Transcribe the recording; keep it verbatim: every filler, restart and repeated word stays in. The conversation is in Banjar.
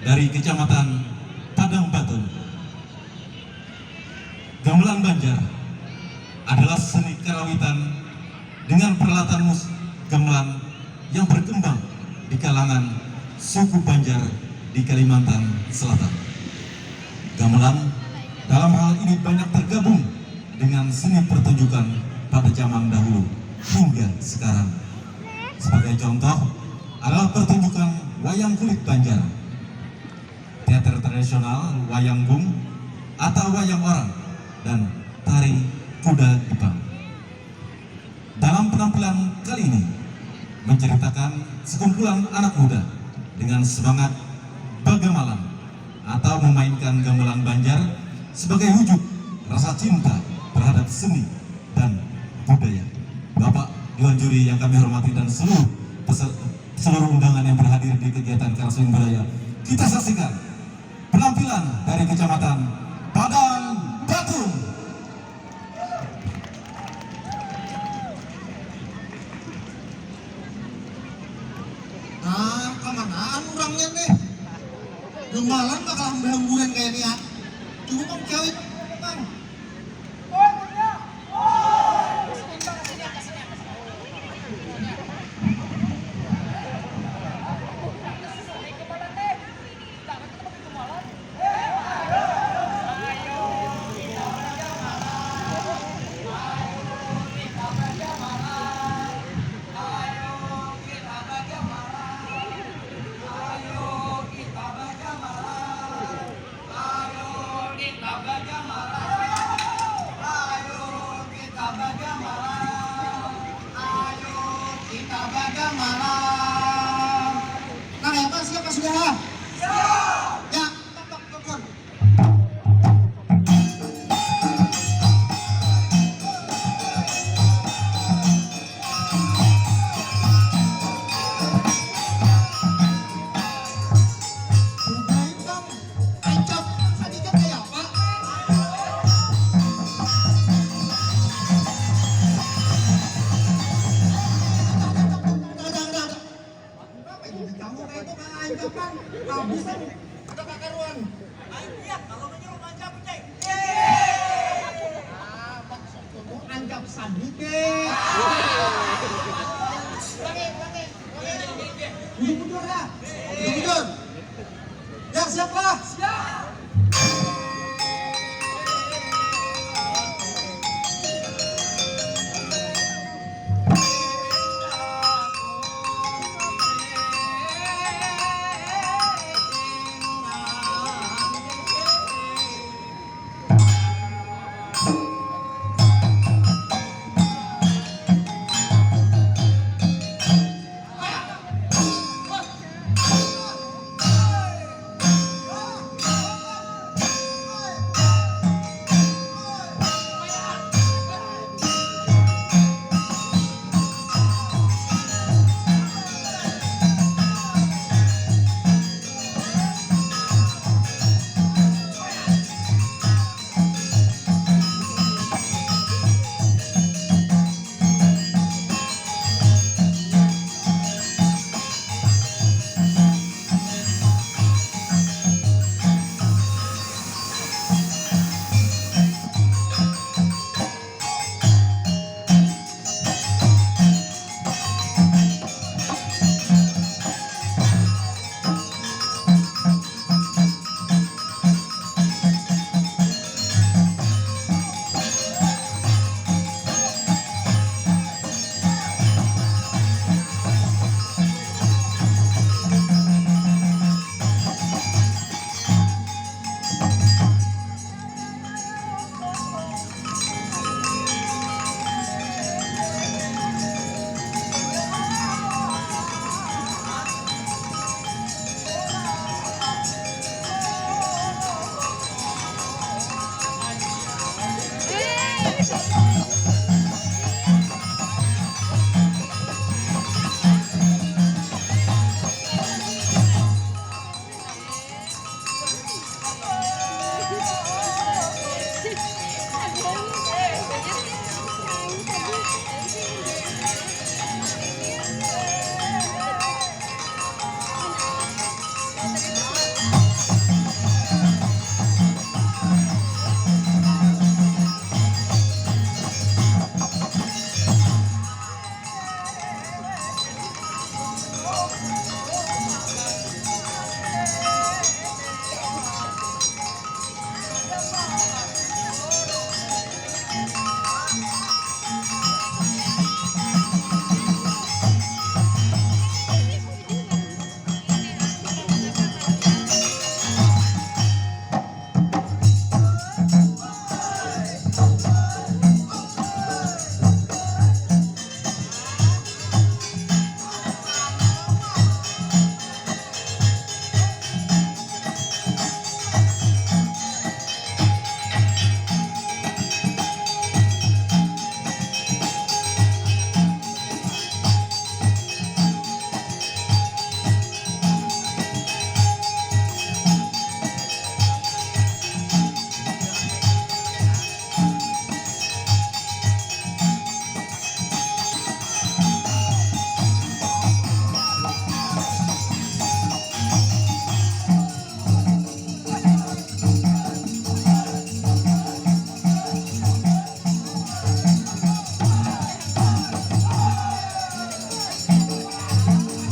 Dari Kecamatan Padang Batu. Gamelan Banjar adalah seni karawitan dengan peralatan musik gamelan yang berkembang di kalangan suku Banjar di Kalimantan Selatan. Gamelan dalam hal ini banyak tergabung dengan seni pertunjukan pada zaman dahulu hingga sekarang. Sebagai contoh adalah pertunjukan wayang kulit Banjar, teater tradisional, wayang bung atau wayang orang, dan tari kuda Jepang. Dalam penampilan kali ini menceritakan sekumpulan anak muda dengan semangat bagamalan atau memainkan gamelan Banjar sebagai wujud rasa cinta terhadap seni dan budaya. Bapak Dewan Juri yang kami hormati dan seluruh peser- seluruh undangan yang berhadir di kegiatan Karasuing Budaya, kita saksikan penampilan dari Kecamatan Padang Batu. Nah, kamanaan urangnya nih? Gamalan bakal hambur-hamburan kayak ini ya. Coba bang cawit, bang. Nah, ya, Pak, siap, Pak, sudah, ha? Ya, tapak kebun. Sudah hitam, ancap, sadikit kayak apa? Ada, ada, ada. Apa itu? Kamu kayak itu kan ancaman. Habisan. Udah kakaruan. Ayo, lihat, kalau menyuruh mancap, Cek. Ah, maksudku ancap sadikit. Ulangi, ulangi, ulangi. Mundur, mundur, ha? Mundur, mundur.